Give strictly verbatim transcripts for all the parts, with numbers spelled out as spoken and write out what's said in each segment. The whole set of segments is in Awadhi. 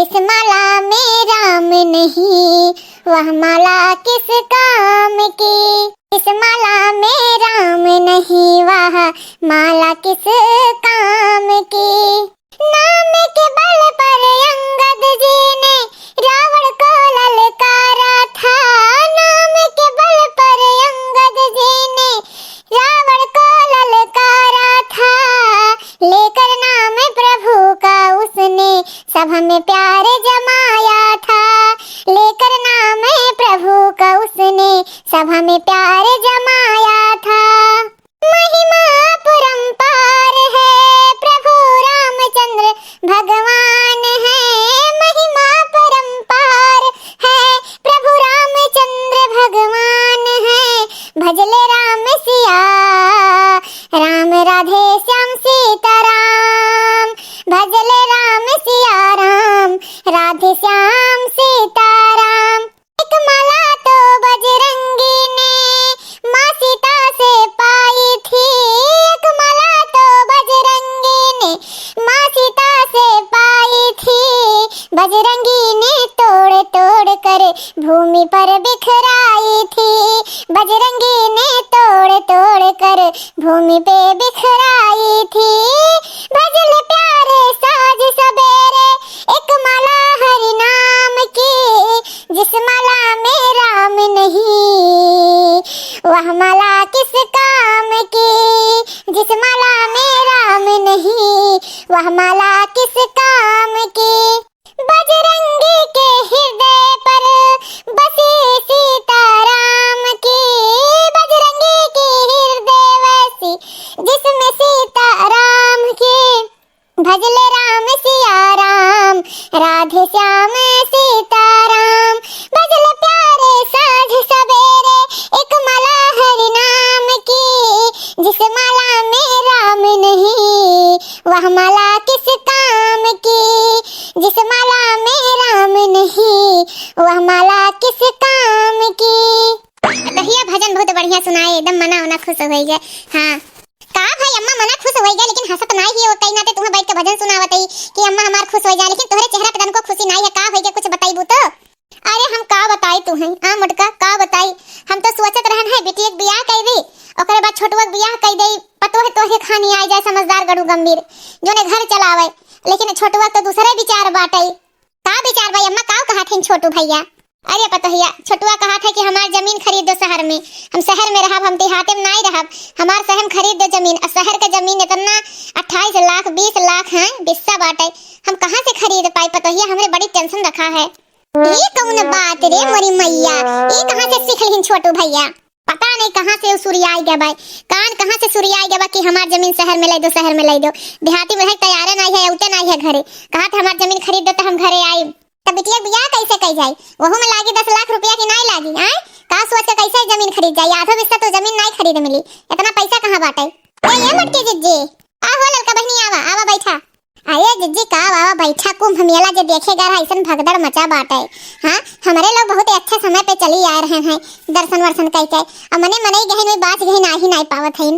इस माला में राम नहीं, वह माला किस काम की। इस माला में राम नहीं, वह माला किस काम की। नाम के बल पर अंगद जी ने रावण को ललकारा था। नाम के बल पर अंगद जी ने रावण को ललकारा था। लेकर नाम प्रभु का उसने सभा में प्यार जमाया था। लेकर नाम प्रभु का उसने सभा में प्यार जमाया था। महिमा अपरंपार है, प्रभु रामचंद्र भगवान है। महिमा अपरंपार है, प्रभु रामचंद्र भगवान है। भजले राम सिया राम, राधे श्याम सीताराम। भजले राम सिया राम, राधे श्याम सीताराम। एक माला तो बजरंगी ने माँ सीता से पाई थी। एक माला तो बजरंगी ने माँ सीता से पाई थी। बजरंगी ने तोड़ तोड़ कर भूमि पर बिखराई थी। बजरंगी ने तोड़ तोड़ कर भूमि पे बिखराई थी। भजले प्यारे साँझ सबेरे, एक माला हरि नाम की। जिस माला में राम नहीं, वह माला किस काम की। जिस माला में राम नहीं, वह माला किस काम की। बजरंगी के हृदय पर बसी सीताराम की। बजरंगी के हृदय बसी, जिसमें सीताराम की। भजले राम सिया राम, राधे श्याम सीताराम। भजले प्यारे साँझ सबेरे, एक माला हरि नाम की। जिस माला में राम नहीं, वह माला किस काम की। जिस माला में राम नहीं, वह माला किस काम की। पतोहिया भजन बहुत बढ़िया सुनाए, एकदम मना उना खुश होइ गए। हाँ। का भाई अम्मा, मना खुश होइ गए, लेकिन हँसत नाई ही हो, कहीं नाते तुम्हें बैठ के भजन सुनावत ही कि अम्मा हमार खुश होइ जाए, लेकिन तोहरे चेहरा पे तनको खुशी नाई है। का होइ गए, कुछ बताइबू तो? अरे हम का बताई तुहैं, आ मोटका का बताई, हम तो सोचत रहन है बिटिया के बियाह कइ दी, ओकरे बाद छोटुआ के बियाह कइ देई, पतोह तोहरे खानी आइ जाए, समझदार गड़ू गंभीर, जोने घर चलावे, लेकिन छोटुआ के तो दूसरे विचार बाटइ। का विचार बा अम्मा, का कहत हइन छोटू भइया? अरे पतोहिया, छोटुआ कहत है कि हमार जमीन खरीद दो शहर में, हम शहर में रहब, हम देहाते में नाई रहब, हमार शहर में खरीद दो जमीन। और शहर के जमीन इतना अट्ठाईस लाख, बीस लाख है, बिस्सा बाटइ, हम कहाँ से खरीद पाई पतोहिया, हमरे बड़ी tension रखा है। ई कौन बात रे मोरी मैया, ई कहाँ से सीख लिहिन छोटू भइया? पता नहीं कहाँ से उ सुरियाई गवा है, कान कहाँ से सुरियाई गवा है कि हमार जमीन शहर में लइ दो, शहर में लइ दो। देहाती में रहे तैयारे नाई है, उते नाई है घरे। कहत हमार जमीन खरीद दो तो हम घरे आइब। तब बिटिया के बियाह कैसे कइ जाई? वहू में लागी दस लाख रुपया कि नाई लागी, आय? का सोच के कैसे जमीन खरीद जाई? आधो बिस्सा तो जमीन नाई खरीद मिली, इतना पैसा कहाँ बाटइ? ए, ए मोटकी जिज्जी, आ हो ललका बहिनी, आवा, आवा बैठा। अरे जिज्जी का बाबा बैठा, कुंभ मेला जे देखे गए रहा, ऐसन भगदड़ मचा बाटइ। हाँ, हमरे लोग बहुत अच्छे समय पे चली आए रहे हैं, दर्शन वर्शन कइके। अब मने मनई गहिन में बाच गहिन आ ही नाई पावत हइन।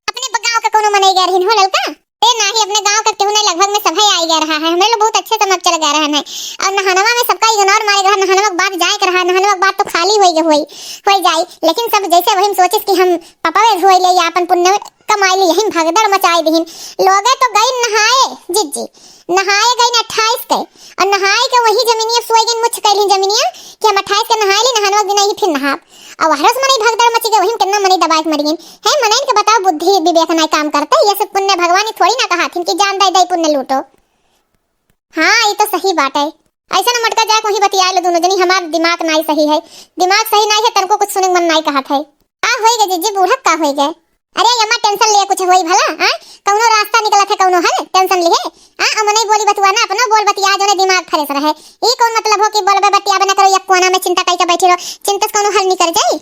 अपने ब-, गाँव के कौनो मनई गए रहिन हो ललका? ए नाही, अपने गाँव के केहू नहीं, लगभग में सभे आई गए रहा है। हमरे लोग बहुत अच्छे समय पे चल गए रहे हैं। और नहनवा में सबका ignore मारे रहा, नहनवा के बाद जाए के रहा, नहनवा के बाद तो खाली होइ गए, होइ, होइ जाई। लेकिन सब जैसे वही में सोचिस कि हम पपवे धोई ले या अपन पुण्य कमाई ले, यही भगदड़ मचाई दिहिन। लोगे तो गई नहाए, जिज्जी, नहाए गई न अट्ठाईस के, और नहाए के वही जमीनिया सोई गई, मुछ कैलिन जमीनिया कि हम अट्ठाईस के नहाए ली, नहानवा के दिन ही फिर नहाब। और वहरस मनई भगदड़ मची गई, वही में कितना मनई दबाए के मर गई। हे मनई के बताओ, बुद्धि विवेक नहीं काम करते, ये सब पुण्य भगवान ही थोड़ी ना कहाथिन कि जान दे दे पुण्य लूटो। हाँ, ये तो सही बात है। ऐसे ना मटका जाए, वहीं बतिया लो दोनों जनी, हमार दिमाग नाई सही है, दिमाग सही नाई है, तनको कुछ सुने के मन नाई कहत है। का होई गए जिज्जी, बूढ़ा का होई गए? अरे अम्मा tension लिए कुछ होई भला, आ? कौनो रास्ता निकलत है, कौनो हल, tension लिए, आ? अमने बोली बतुआ ना, अपनो बोल बतिया, जोने दिमाग fresh रहे। ई कौन मतलब हो कि बोलबे बतियाबे ना करो, एक कोना में चिंता कइके बैठी रहो, चिंता से कौनो हल निकल जाई?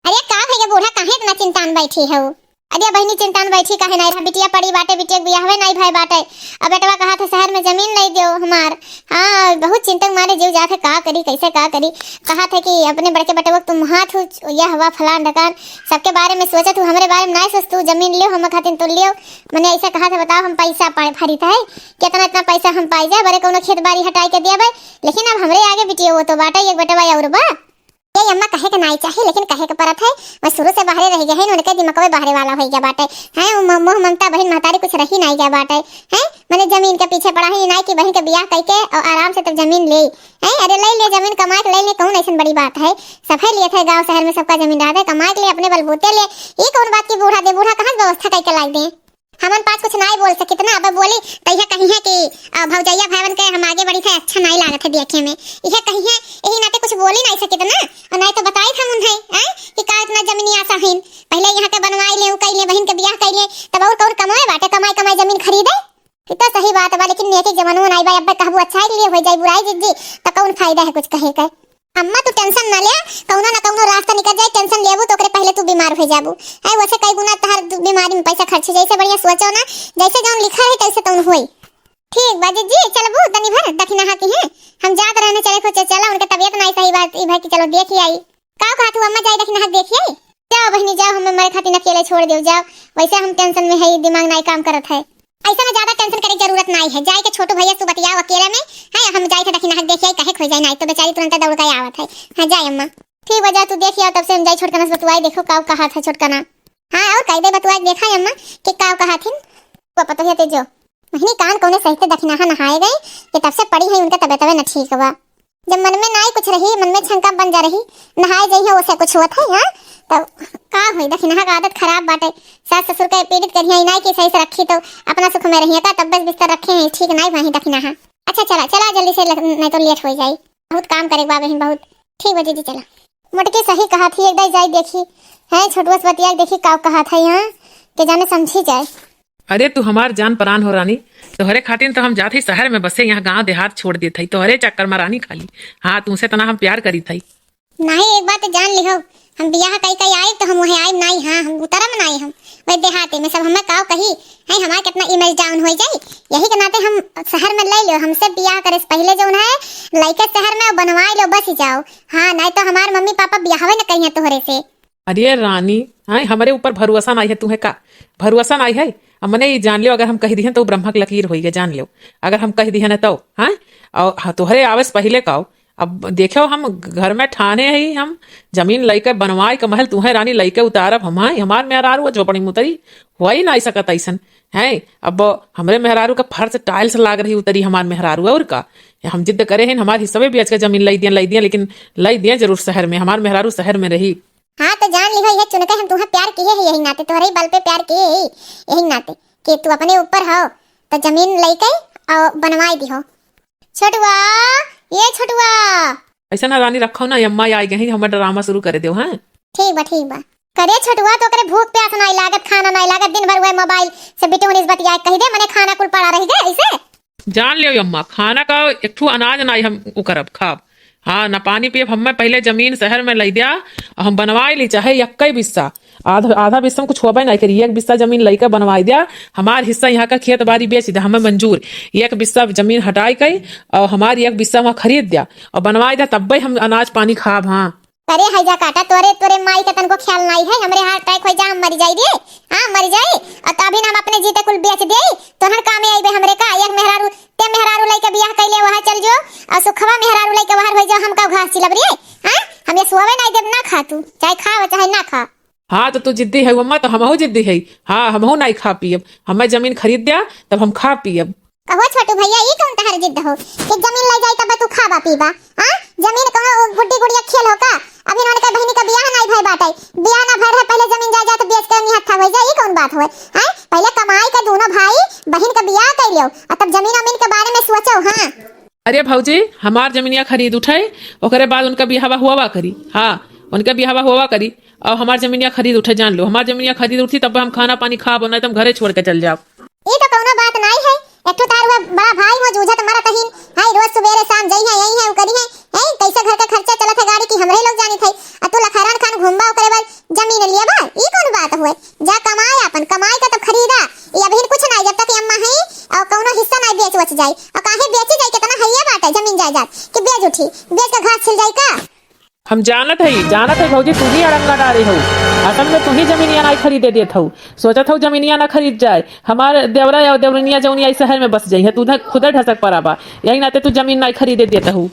अरे का भैया बूढ़ा, काहे इतना चिंता में बैठी हो? अरे बहिनी, चिंता में बैठी काहे नाई रहा, बिटिया पड़ी बाटे, बिटिया के बियाहवे नाई भय बाटे। अब बेटवा कहत है शहर में जमीन लइ दियो हमार। हाँ, बहुत चिंता के मारे जीव जात है, का करी, कैसे का करी। कहत है कि अपने बड़के बेटवा के तुम हाथ हो, यह हवा फलान ढकान, सबके बारे में सोचत हूँ, हमरे बारे में नाई सोचतू, जमीन लियो हम खातिर तो लियो। मने ऐसा कहत है, बताओ हम पैसा पाए फरीत है, कितना इतना पैसा हम पाई जाए, बड़े कौनो खेत बाड़ी हटाई के दिया भाई। लेकिन अब हमरे आगे बिटिया वो तो बाटे, एक बेटवा और बा। ए अम्मा, कहे के नाई चाही, लेकिन कहे के परत है। मैं शुरू से बाहरे रह गए हैं, उनके दिमकवे बाहरे वाला होइ गया बाटे। हैं, उ म-, मोह ममता बहिन महतारी कुछ रही नाई गया बाटे। हैं, मने जमीन के पीछे पड़ा है, ये नाई कि बहिन के बियाह कइके और आराम से तब जमीन ले। हैं, अरे ले ले जमीन, कमाए के ले ले, कौन ऐसन बड़ी बात है? सफे लिए थे गाँव शहर में सबका जमीन रहा है, कमाए के ले अपने बलबूते ले। ये कौन बात की बूढ़ा दे, बूढ़ा कहाँ से व्यवस्था कइके लाई दे? हमन पास कुछ नाई बोल सकित ना, अब बोली त इहे कही है कि, अ, भौजैया भाईवन के हम आगे बढ़ी थे, अच्छा नाई लागत है देखे में, इहे कही है, यही नाते कुछ बोली नाई सकित ना। और नाई तो बताई था उन्हें, हैं, कि का इतना जमीनी आशा है, पहले यहाँ के बनवाई ले, उ कई ले, बहिन के बियाह कई ले, तब और कौन कमाए बाटे, कमाई कमाई जमीन खरीदे। ये तो सही बात बा, लेकिन नेकी जमानो नाई बा, अब कहबू अच्छा ही लिए हो जाई बुराई जिज्जी, तो कौन फायदा है कुछ कहे के? अम्मा, तू tension ना ले, कौनो ना कौनो रास्ता निकल जाए, tension लेबू तो ओकरे पहले तू बीमार हो जाबू। है, वैसे कई गुना तहर दु-, बीमारी में पैसा खर्च हो जाए, ऐसे बढ़िया सोचो ना, जैसे जौन लिखा है, तैसे तौन होई। ठीक बा जिज्जी, चलबू तनी भर दखिनहा किहे, हम जात रहने चले खोचे, चला, उनके तबियत नाई सही बा, ई भाई कि चलो देखी आई। का कहत हूँ अम्मा, जाई दखिनहा देखी आई? जाओ बहिनी, जाओ, हमें मरे खातिर अकेले छोड़ दियो, जाओ, वैसे हम tension में है, दिमाग नाई काम करत है। ऐसा ना ज्यादा tension करे के जरूरत नाई है, जाए के छोटू भैया से बतियाओ अकेले में। है, हम जाए थे दखिनहा देखे, कहे खोई जाए, नाई तो बेचारी तुरंत दौड़ के आवत है। हाँ, जाए अम्मा। ठीक बा, जा तू देख आओ, तब से हम जाए छोटकना से बतुआई, देखो का कहा था छोटकना। हाँ, और कह दे बतुआई, देखा है अम्मा कि का कहा थिन। वो पता है तेजो, महीनी कान कौने सहित दखिनहा नहाए गए कि तब से पड़ी है, उनका तबियत न ठीक बा। जब मन में नाई कुछ रही, मन में छंका बन जा रही, नहाए जइहे, ओसे कुछ होत है, हाँ? तब का होई, दखिनहा का आदत खराब बाटे। सास ससुर के पीड़ित करिहे, नाई के सही से रखी तो अपना सुख में रहिए का, तब बस बिस्तर रखे हैं, ठीक नाई वहीं दखिनहा। अच्छा चला, चला जल्दी से, लग-, नहीं तो late हो जाई, बहुत काम करे के बा बहिन, बहुत। ठीक बा दीदी, चला। मोटकी सही कहा थी, एक दाई जाई देखी, है छोटुआ से बतिया के देखी का कहा था यहाँ, के जाने समझी जाए। अरे तू हमार जान परान हो रानी, तोहरे खातिर तो हम जात ही शहर में बसे, यहाँ गांव देहात छोड़ देत हई तोहरे चक्कर में रानी खाली। हाँ, तुमसे तना हम प्यार करीत हई। नहीं, एक बात जान लिहो, हम बियाह कई कई आइब तो हम वहीं आइब नहीं, हाँ, हम उतरम नहीं, हम वही देहाते में सब हमें काव कही है, हमार कितना image down हो जाई। यही के नाते हम शहर में ले लियो, हमसे बियाह करे से पहले जो है लइके शहर में बनवाई लो, बस ही जाओ। हाँ, नहीं तो हमार मम्मी पापा बियाहवे न कहिए तोहरे से। अरे रानी, हाँ, हमरे ऊपर भरोसा नाई है तुहे का? भरोसा नाई है? अब मने ई जान लियो, अगर हम कहि दिहन तो ब्रह्मा के लकीर होई गए, जान लियो। अगर हम कहि दिहन तो, हाँ, और हाँ, तोहरे आवे से पहिले काओ। अब देखो, हम घर में ठाने ही, हम जमीन लइके बनवाई के महल तुहे रानी लइके उतारब हम, हाँ, हमार मेहरारू झोपड़ी में उतरी, हो ही नाई सकत ऐसन, हैं? अब हमरे मेहरारू का फर्श tiles लाग रही उतरी हमार मेहरारू, और का? हम जिद करे हैं, हमार हिस्सा भी बेच के जमीन लइ दिया, लइ दिया, लेकिन लइ दिया जरूर शहर में, हमार मेहरारू शहर में रही। हाँ, तो जान लिहो, यह चुनके हम तुहे प्यार किए ही, यही नाते, तोहरे ही बल पे प्यार किए ही, यही नाते, कि तू अपने ऊपर हो, तो जमीन लइके और बनवाई दिहो। छोटुआ, ये छोटुआ। ऐसा ना रानी रखो ना, अम्मा आई गई, हमर drama शुरू करे दो, हाँ? ठीक बा, ठीक बा। करे छोटुआ, तो करे भूख प्यास नाई लागत, खाना नाई लागत, दिन भर वह mobile से बिटोनिस बतियाए, कही दे मने खाना कुल पड़ा रही गए ऐसे। जान लियो अम्मा, खाना का एक ठू अनाज नाई हम उकरब खाब। हाँ, ना पानी पियब, हमें पहले जमीन शहर में लइ दिया, हम बनवाए ली चाहे यक्कई बिस्सा, आधा, आधा बिस्सा में कुछ होबे नाई करी, एक बिस्सा जमीन लइके बनवाए दिया, हमार हिस्सा यहाँ का खेत बाड़ी बेच दे, हमें मंजूर, एक बिस्सा जमीन हटाई कई और हमार एक बिस्सा वहाँ खरीद दिया और बनवाए दिया, तब्बे हम अनाज पानी खाब। हाँ। अरे हैजा काटा, तोरे, तोरे माई के तनको ख्याल नाई है, हमरे heart attack हो जा, हम मरी जाई रे। हाँ, मरी जाई। और तो अभी ना हम अपने जीते कुल बेच दे, तोहर कामे आइबे हमरे का? एक मेहरारू, ते मेहरारू लइके बियाह कइले वहाँ चल जो, और सुखवा मेहरारू लइके बाहर हो जाओ, हम का घास चिलब रे? हाँ, हम ये सोवे नाई देब, ना खा तू, चाहे खाओ चाहे ना खा। हाँ, तो तू जिद्दी है अम्मा, तो हमहू जिद्दी है। हाँ, हमहू नाई खा पियब, हमें जमीन खरीद दिया, तब हम खा पियब। कहो छोटू भैया, ई कौन तहर जिद हो कि जमीन ले जाई तब तू खाबा पीबा? हाँ, जमीन कौनो गुड्डी गुड़िया खेल हो का? अभी इन्होंने के बहिनी का बियाह नाई भय बाटे, बियाह ना भय रहे पहले जमीन जायदाद बेच के निहत्था हो जाए, ई कौन बात होए? हाँ, पहले कमाई के दोनों भाई बहिन का बियाह कर लियो और तब जमीन अमीन के बारे में सोचो। हाँ। अरे भौजी, हमार जमीनिया खरीद उठे, ओकरे बाद उनका बियाहवा हुआ करी। हाँ, उनका बियाहवा हुआ करी। और हमार जमीनिया खरीद उठे, जान लो, हमार जमीनिया खरीद उठी तब हम खाना पानी खाब, नहीं तो हम घरे छोड़ के चल जाब। ई तो कौनो बात नाई है। एक ठो तार हुआ बड़ा भाई हो जूझत मरत हीन। हाय, रोज सुबेरे शाम जई है, यही है, उ करी है। हैं, कैसे घर का खर्चा चलत है गाड़ी की, हमरे लोग जानित है। आ तू लखरान खान घूमबा, ओकरे बाद जमीन लियबा, ई कौन बात हुए? जा कमाया, जाए जात कि बेच उठी, बेच के घास छिल जाई का? हम जानत हई, जानत हई भौजी, तू ही अड़ंगा डारे हो। असल में तू ही जमीनिया नाई खरीदे देत हऊ। सोचत हऊ जमीनिया ना खरीद जाए। हमार देवरा या देवरनिया जौनी आई शहर में बस जाई है, तू उधर खुदे ढसक पड़ा बा। यही नाते तू जमीन नाई खरीदे देत हऊ।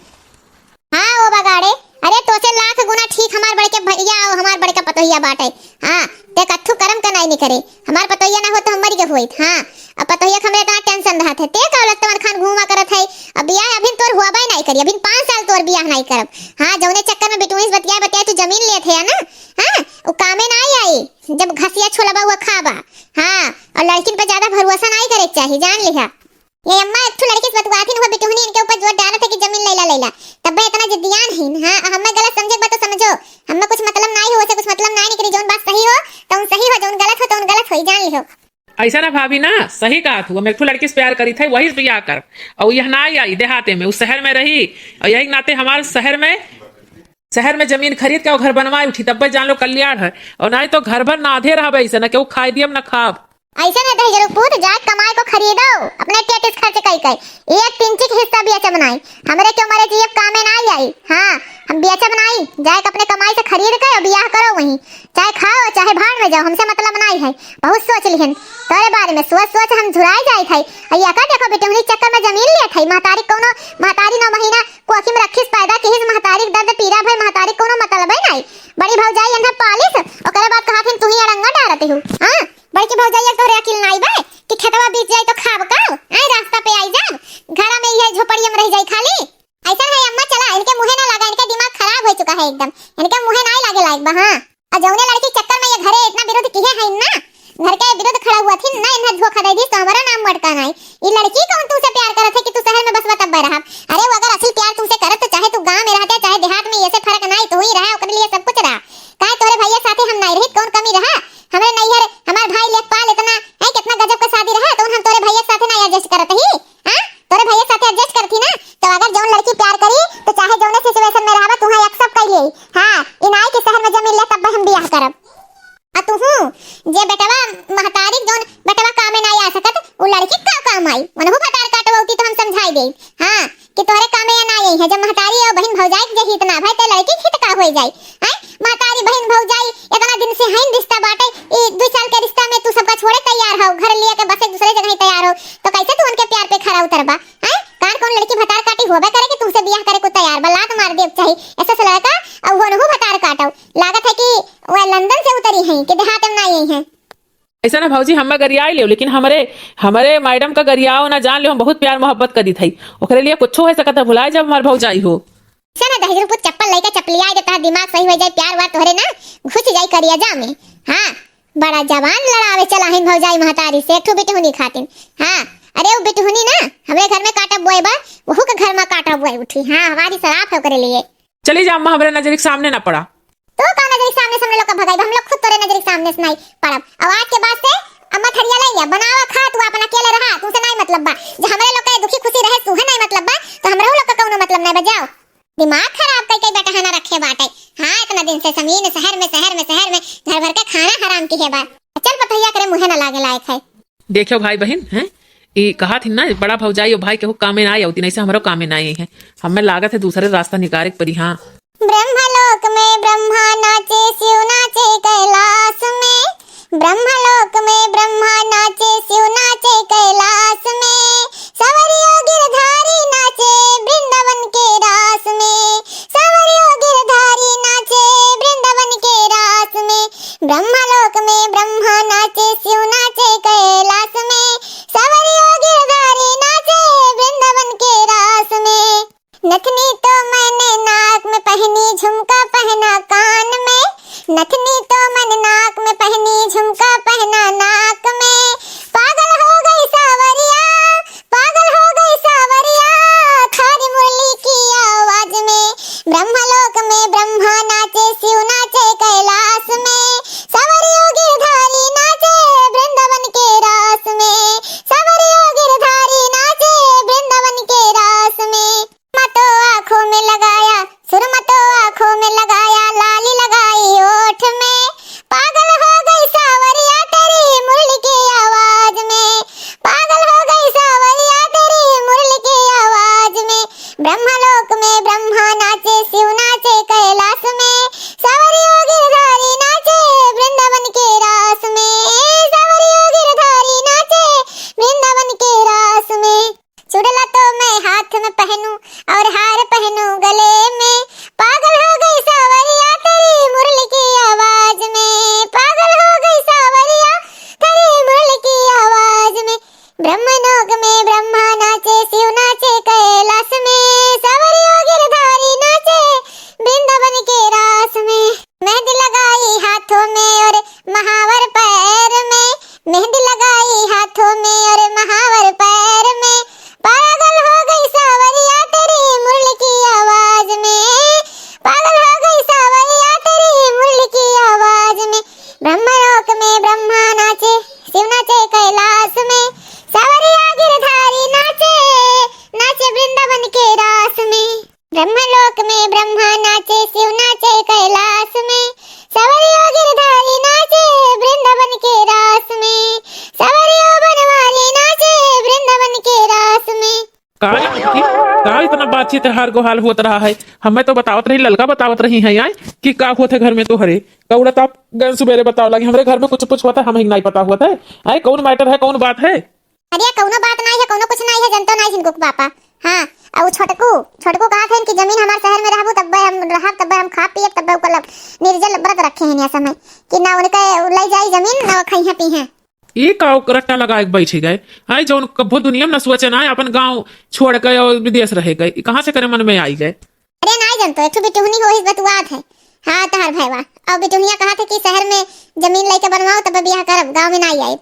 हाँ, ओ बगाड़े, अरे तोसे लाख गुना ठीक हमार बड़के भैया और हमार बड़का पतोहिया बाटे। हाँ, ते कत्थू करम का नाई निकरे। हमार पतोहिया ना होत तो हम मरि गए होइत। हाँ, अब पतोहिया के हमरे इतना tension रहत है। ते का लगता मन खान घूमा करत है। अब बियाह अभिन तोर हुआ बाई नाई करी, अभिन पाँच साल तोर बियाह नाई करब। हाँ, जौने चक्कर में बिटुइस बतिया बतिया तू जमीन लेत है ना, हाँ, वो कामे नाई आई। जब घसिया छोलबा हुआ खाबा। हाँ, और लड़किन पे ज्यादा भरोसा नाई करे के चाही, जान लिहा। ये अम्मा एक ठो लड़की से बतुआथिन, हुआ बिटुहनी इनके ऊपर जोर डालत है कि जमीन लैला, लैला। तब्बे इतना जिद्दियान हिन। हाँ, हमें गलत समझे के बा तो समझो, हमें कुछ मतलब नाई हो, उसे कुछ मतलब नाई निकली। जौन बात सही हो, तौन सही हो, जौन गलत हो, तौन गलत हो, जान लिहो। ऐसा ना भाभी ना, सही कहा तू, हम एक ठो लड़की से प्यार करी थे, वही से बियाह कर। और यह ना आई देहाते में, उस शहर में रही, और यही नाते हमारे शहर में, शहर में जमीन खरीद के और घर बनवाए उठी, तब्बे जान लो कल्याण है। और नाई तो घर भर नाधे रहबे ऐसे, ना केहू खाए दियब, ना खाब। ऐसे ना दहिजरू पूत, जाए कमाए को खरीदो, अपने टेटिस खर्च कई कई। एक पिंचिक हिस्सा बेचब नाई, हमरे क्यों मरे जियब कामे ना आई। हाँ, हम बेचब नाई, जाए के अपने कमाई से खरीद के और बियाह करो वहीं, चाहे खाओ चाहे भाड़ में जाओ, हमसे मतलब नाई है। बहुत सोच लिहन तोरे बारे में, सोच सोच हम झुराए जाए थे। और ये का देखो बिटुहनी चक्कर में जमीन लेत है, महतारी कौनो, महतारी नौ महीना कोखी में रखिस पैदा किहिस, महतारी के दर्द पीरा भय, महतारी कौनो मतलब है नाई। बड़ी भौजाई अंधा पालिस, ओकरे बाद कहा थिन तू ही अड़ंगा डारत हूँ। हाँ, बड़की भौजाई एक तोरे अकिल नाई बे कि खेतवा बीत जाई तो खाब का? आई रास्ता पे आई जाब, घरा में ये झोपड़िया में रह जाई खाली। ऐसा है अम्मा, चला इनके मुँहे ना लगा, इनके दिमाग खराब हो चुका है एकदम, इनके मुँहे नाई लागे लायक बा। हाँ, और जौने लड़की चक्कर में ये घरे इतना विरोध किहे हैं ना, घर के विरुद्ध खड़ा हुआ थी ना, इन्हें धोखा दे दी तो हमारा नाम मटका नाई। ये लड़की कौन तू से प्यार करत है कि तू शहर में बसवा तब रहा? अरे वो अगर असल प्यार तुमसे करत तो चाहे तू गाँव में रहते चाहे देहात में, ये से फर्क नाई, तू ही रहा, ओकरे लिए सब कुछ रहा। काहे तोरे भैया साथे हम नाई रही, कौन कमी रहा? हमरे नैहर हमार भाई लेखपाल इतना है, कितना गजब का शादी रहा, तो हम तोरे भैया साथे ना adjust करत ही। हाँ, तोरे भैया साथे adjust करत ही ना, तो अगर जौन लड़की प्यार करी तो चाहे जौने situation में रहबा तुहा accept कर ले। हाँ, ई नाई कि शहर में जमीन ले तब हम बियाह करब। आ तुहू जे बेटवा महतारी जौन बेटवा कामे नाई आ सकत, उ लड़की का काम आई? मनहु भतार काटवती तो हम समझाई दे। हाँ, कि तोहरे कामे या ना आई है, जब महतारी और बहिन भौजाई के जे हित ना भय, ते लड़की के हित का होई जाई? हैं? महतारी बहिन भौजाई इतना दिन से हइन रिश्ता बाटे, ई दू साल के रिश्ता में तू सबका छोड़े तैयार हो, घर लिए के बसे दूसरे जगह ही तैयार हो, तो कैसे तू उनके प्यार पे खरा उतरबा? हैं? कार कौन लड़की भतार काटी होबे करे कि तुमसे बियाह करे को तैयार बा, लात मार देब चाही। ऐसा से लड़का और वो नहु भतार काटो, लागत है कि वह लंदन से उतरी हैं कि देहात में ना आई हैं। ऐसा ना भौजी, हमें गरियाई लेव, लेकिन हमरे, हमरे मैडम का गरियाओ ना, जान लेव, हम बहुत प्यार मोहब्बत करी थई। ओकरे लिए कुछो हो सकत है, भुलाए जब हमार भौजाई हो। ऐसा ना दहिजरू पूत, चप्पल लेके चपलियाई देता है, दिमाग सही हो जाए, प्यार वार तोहरे ना घुस जाए करिया जा में। हाँ, बड़ा जवान लड़ावे चला है भौजाई महतारी से, एक ठो बिटहुनी खातिन। हाँ, अरे वो बिटहुनी ना हमरे घर में काटा बोए बा, वहू के घर में काटा बोए उठी। हाँ, हमारी सराप है ओकरे लिए। चली जा अम्मा, हमरे नजर के सामने ना पड़ा। तू का नजर के सामने से हमरे लोग का भगाई बा? हम लोग खुद तोरे नजर के सामने से नहीं पड़ब। और आज के बाद से अम्मा थरिया ले लिया, बनावा खा, तू अपन अकेले रहा, तुमसे नहीं मतलब बा। जब हमरे लोग का दुखी खुशी रहे, तुहे नहीं मतलब बा, तो हमरे लोग का कौनो मतलब नहीं बा। जाओ, दिमाग खराब कई कई बेटा है ना रखे बाटे। हाँ, इतना दिन से समीन शहर में, शहर में, शहर में घर भर के खाना हराम की है बा। चल पतैया करे मुँहे ना लागे लायक है। देखियो भाई बहिन, हैं? ई कहा थी ना, बड़ा भौजाई और भाई केहू कामे ना आई होती, नहीं से हमरो कामे ना आई है। हमें लागत है दूसरे रास्ता निकारे के परी। हाँ। ब्रह्मलोक में ब्रह्मा नाचे, शिव नाचे कैलाश में। ब्रह्मलोक में ब्रह्मा नाचे, शिव नाचे कैलाश में। सवरियो गिरधारी नाचे वृंदावन के रास में। सवरियो गिरधारी नाचे वृंदावन के रास में। ब्रह्मलोक में ब्रह्मा नाचे, शिव नाचे कैलाश में। सवरियो गिरधारी नाचे वृंदावन के रास में। नथनी तो मैंने नाक में पहनी, झुमका पहना कान में। नथनी तो मैंने नाक में पहनी, झुमका पहना नाक में। पागल हो गई सावरिया, पागल हो गई सावरिया, थारी मुरली की आवाज में। ब्रह्मलोक में ब्रह्मा नाचे, शिव नाचे कैलाश में। सवरियो गिरधारी नाचे वृंदावन के रास में। सवरियो गिरधारी नाचे वृंदावन के रास में। मैं तो आँखों ब्रह्मलोक में ब्रह्मा नाचे, शिव नाचे कैलाश में, सावरियो गिरधारी नाचे वृंदावन के रास में, सावरियो गिरधारी नाचे वृंदावन के रास में। चुड़ला तो मैं हाथ में पहनूं और हार पहनूं गले में, पागल हो गई सावरिया तेरी मुरली की आवाज में, पागल हो गई सावरिया तेरी मुरली की आवाज में। ब्रह्मलोक में ब्रह्मा नाचे, शिव नाचे कैलाश में, सावरियो गिरधारी नाचे वृंदावन के रास में। मेहंदी लगाई हाथों में और महावर पैर में, मेहंदी लगाई हाथों में और महावर पैर में, पागल हो गई सावरिया तेरी मुरली की आवाज में, पागल हो गई सावरिया तेरी मुरली की आवाज में। ब्रह्मलोक में ब्रह्मा नाचे, शिव नाचे कैलाश में, सावरिया गिरधारी नाचे, नाचे वृंदावन के रास में। ब्रह्मलोक में ब्रह्मा नाचे, शिव नाचे कैलाश में, सावरियो गिरधारी नाचे वृंदावन के रास में, सावरियो बनवारी नाचे वृंदावन के रास में। का रे बेटी, का इतना बातचीत हार गोहाल होत रहा है? हमें तो बतावत रही, ललका बतावत रही है आय कि का होत है घर में तोहरे। कौड़ा ताप गन सुबेरे बताव लगी, हमरे घर में कुछ कुछ होत है, हम ही नहीं पता होत है। आय कौन मैटर है, कौन बात है? अरे कौनो बात नहीं है, कौनो कुछ नहीं है, जनतो नहीं झिनको के पापा। हाँ, और छोटकू, छोटकू कहा थे कि जमीन हमारे शहर में रहबू तब्बे हम रहब, तब्बे हम खा पिए, तब्बे ओकर निर्जल व्रत रखे हैं यह समय कि ना उनके ले जाई जमीन, ना वो खइहें पीहें। ई का रट्टा लगाए के बैठे गए? आए जौन कभो दुनिया में न सोचे ना, अपन गाँव छोड़ के और विदेश रहे गए, ई कहाँ से करे मन में आई गए? अरे नाई जनतो, एक ठो बिटुहनी होइस बतुआत है। हाँ, तहार भैवा। और बिटुहनिया कहा थे कि शहर में जमीन लेके बनवाओ, तब बियाह करब, गाँव में नाई आए।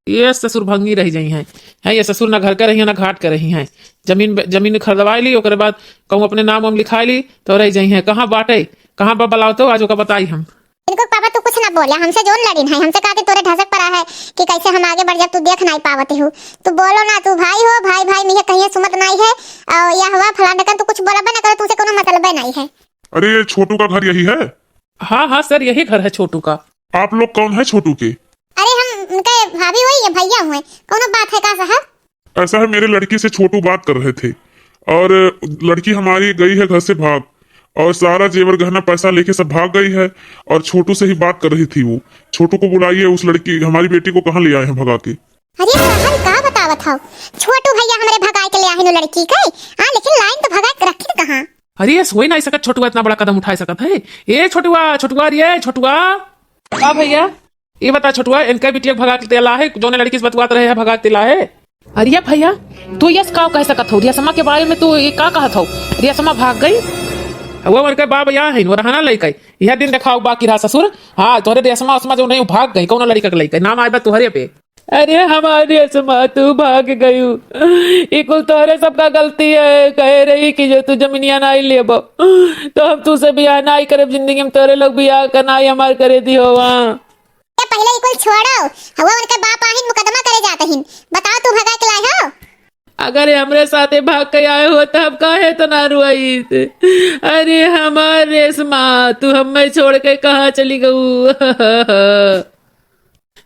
ये ससुर भंगी रह जाई हैं। हैं, ये ससुर ना घर के रही हैं, ना घाट के रही हैं। जमीन, जमीन खरीदवाई ली, ओकरे बाद कहूँ अपने नाम वाम लिखाई ली, तो रह जाई हैं। कहाँ बाटे, कहाँ बा, बुलाओ तो, आज ओका बताई हम। इनको पापा तू कुछ ना बोले, हमसे जोन लड़िन है, हमसे कहा कि तोरे ढसक पड़ा है कि कैसे हम आगे बढ़ जाब, तू देख नाई पावत हो। तू बोलो ना, तू भाई हो, भाई भाई में ये कहिए सुमत नाई है। और यह हुआ फलान ढकन, तू कुछ बोलबे ना करो, तुमसे कोनो मतलबे नाई है। अरे ये छोटू का घर यही है? हाँ हाँ सर, यही घर है छोटू का। आप लोग कौन है छोटू के? अरे हम उनके भाभी हुई या भैया हुए, कोनो बात है का साहब? ऐसा है, मेरे लड़की से छोटू बात कर रहे थे और लड़की हमारी गई है घर से भाग और सारा जेवर गहना पैसा लेके सब भाग गई है और छोटू से ही बात कर रही थी वो। छोटू को बुलाइए, उस लड़की, हमारी बेटी को कहाँ ले आए हैं भगा के? अरे साहब का बतावत हो, छोटू भैया हमरे भगाए के ले आहिन लड़की के। हाँ, लेकिन लाइन तो भगाए के रखिन कहाँ? अरे ये सोई नहीं सकत, छोटुआ इतना बड़ा कदम उठाए सकत है। ए छोटुआ, छोटुआ, अरे छोटुआ। का भैया? ये बता छोटुआ, इनका बिटिया भगा के तेला है, जोने लड़की से बतुआत रहे है, भगा के तेला है। अरे भैया, तू यस का कह सकत हो? रेशमा के बारे में तू ये का कहत हो? रेशमा भाग गई? वो उनके बाप या है, वो रहना लइका। यह दिन देखाओ बाकी रहा ससुर। हाँ, तोहरे रेशमा उसमा जो नहीं भाग गई, कौनो लड़का के लइका। नाम आए बा तोहरे पे। अरे हमार रेशमा, तू भाग गयू। ई कुल तोहरे सबका गलती है। कहे रही कि जो तू जमीनिया नाई लेबो, तो हम तू से बियाह नाई करब, जिंदगी में तोहरे लोग बियाह का नाई हमार करे दी होवा। ए, पहिले ई कुल छोड़ो। हवा उनके बाप आहिन, मुकदमा करे जात हिन। बताओ, तू भगा के लाए हो? अगर ये हमरे साथे भाग के आए हो, तो हम काहे तो ना रुआई थे। अरे हमार रेशमा, तू हमें छोड़ के कहाँ चली गऊ?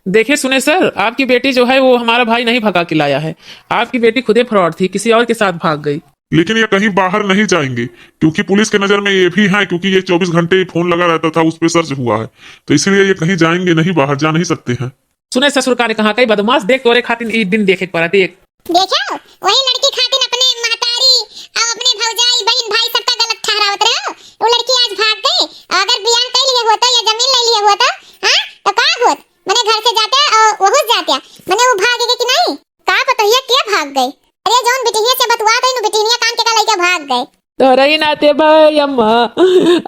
देखिए सुने सर, आपकी बेटी जो है वो हमारा भाई नहीं भगा के लाया है। आपकी बेटी खुदे फ्रॉड थी, किसी और के साथ भाग गई। लेकिन ये कहीं बाहर नहीं जाएंगे, क्योंकि पुलिस के नज़र में ये भी हैं, क्योंकि ये चौबीस घंटे फोन लगा रहता था, उस पे सर्च हुआ है, तो इसीलिए ये कहीं जाएंगे नहीं, बाहर जा नहीं सकते हैं। सुने ससुर का ने कहा, कई बदमाश, देख तोरे खातिर ई दिन देखे के पड़ा, देख। देखो, वही लड़की खातिर अपने महतारी और अपने भौजाई, बहन, भाई सबका गलत ठहरावत रहे हो। वो लड़की आज भाग गई, अगर बियाह कर लिए होता या जमीन ले लिए होता, हाँ, तो का होत? मने घर से जाते और वहू से जाते, मने वो भाग गए कि नहीं? का पतोहिया के भाग गए? अरे जौन बिटिहिया से बतुआ गई नु, बिटिहिया कान के का लइका भाग गए। तोहरा ही नाते भाई अम्मा,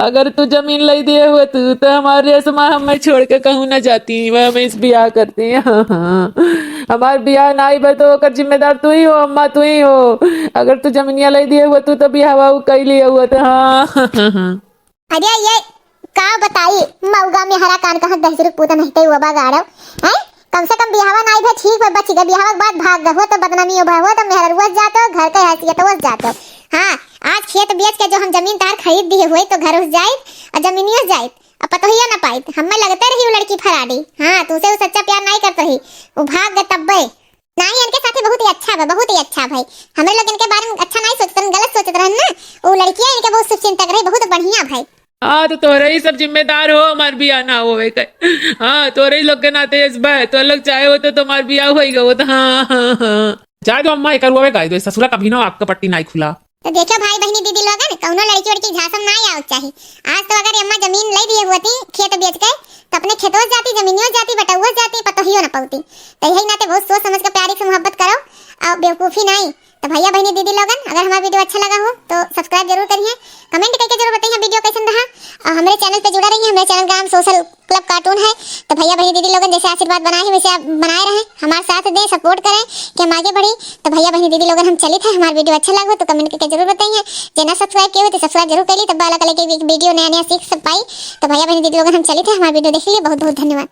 अगर तू जमीन लई दिए हुए तू, तो हमार रेशमा हमें छोड़ के कहूँ ना जाती, वह हमें इस बियाह करती। हाँ, हाँ। हमार बियाह ना आई बा तो ओकर जिम्मेदार तू ही हो अम्मा, तू ही हो। अगर तू जमीनिया लई दिए हुए तू, तो बियाह उ कई लिए हुए तो। हाँ, हाँ, हाँ, हाँ। अरे ये का बताई, मऊगा में हरा कान कहाँ दहिजरू पूत नहीं ते वो बगाड़ो, हैं? कम से कम बियाहवा नाई भे, ठीक बा, बच गए, बियाहवा के बाद भाग गए, हो तो बदनामी हो भा, हो तो मेहररुआ जातो, घर के हैसियत हो जातो। हाँ, आज खेत बेच के जो हम जमीन तार खरीद दिए हुए तो घर उस जाइत, और जमीनियो जाइत, और पतोहिया ना पाइत। हमें लगते रही वो लड़की फराडी। हाँ, तुमसे वो सच्चा प्यार नाई करत रही, वो भाग गए तब्बे। नाहीं, इनके साथे बहुत ही अच्छा भा, बहुत ही अच्छा भाई। हमरे लोग इनके बारे में अच्छा नाहीं सोचत रहन, गलत सोचत रहन ना। उ लड़किया इनके बहुत शुभचिंतक रही, बहुत बढ़िया भाई। हाँ, तो तोहरे ही सब जिम्मेदार हो, हमार बियाह ना होवे के। हाँ, तोहरे ही लोग के नाते इस बार, तो लोग चाहे हो तो तुम्हार बियाह होई गो, तो हाँ, हाँ, हाँ। जाए दो अम्मा, एकर हुआ गाय दो, ससुरा कभी ना आपका पट्टी नाहीं खुला। तो देखो भाई बहिनी दीदी लोगन, कौनो लड़की वड़की झांसा में ना आवे चाही। आज तो अगर अम्मा जमीन ले दिए होती खेत बेच के, तो अपने खेतों जाती, जमीनियों जाती, बटौओ जाती, पतोहियो न पौती। तो यही नाते बहुत सोच समझ के प्यारी से मोहब्बत करो और बेवकूफ़ी नाहीं। तो भैया बहिनी दीदी लोगन, अगर हमारा वीडियो अच्छा लगा हो तो सब्सक्राइब जरूर करिए, कमेंट करके जरूर बताइए वीडियो कैसन रहा। और हमारे चैनल पे जुड़ा रहिए, हमारे चैनल का नाम सोशल क्लब कार्टून है। तो भैया बहिनी दीदी लोगन जैसे आशीर्वाद बनाए हैं वैसे आप बनाए रहें, हमारे साथ दें, सपोर्ट करें कि हम आगे बढ़ी। तो भैया बहिनी दीदी लोगन हम चलित है, हमारा वीडियो अच्छा लगा हो तो कमेंट करके जरूर बताइए। जे ना सब्सक्राइब किए हो तो सब्सक्राइब जरूर कर ली, तब अलग अलग एक वीडियो नया नया सीख सब पाई। तो भैया बहिनी दीदी लोगन हम चलित है, हमारा वीडियो देख लिए, बहुत बहुत धन्यवाद।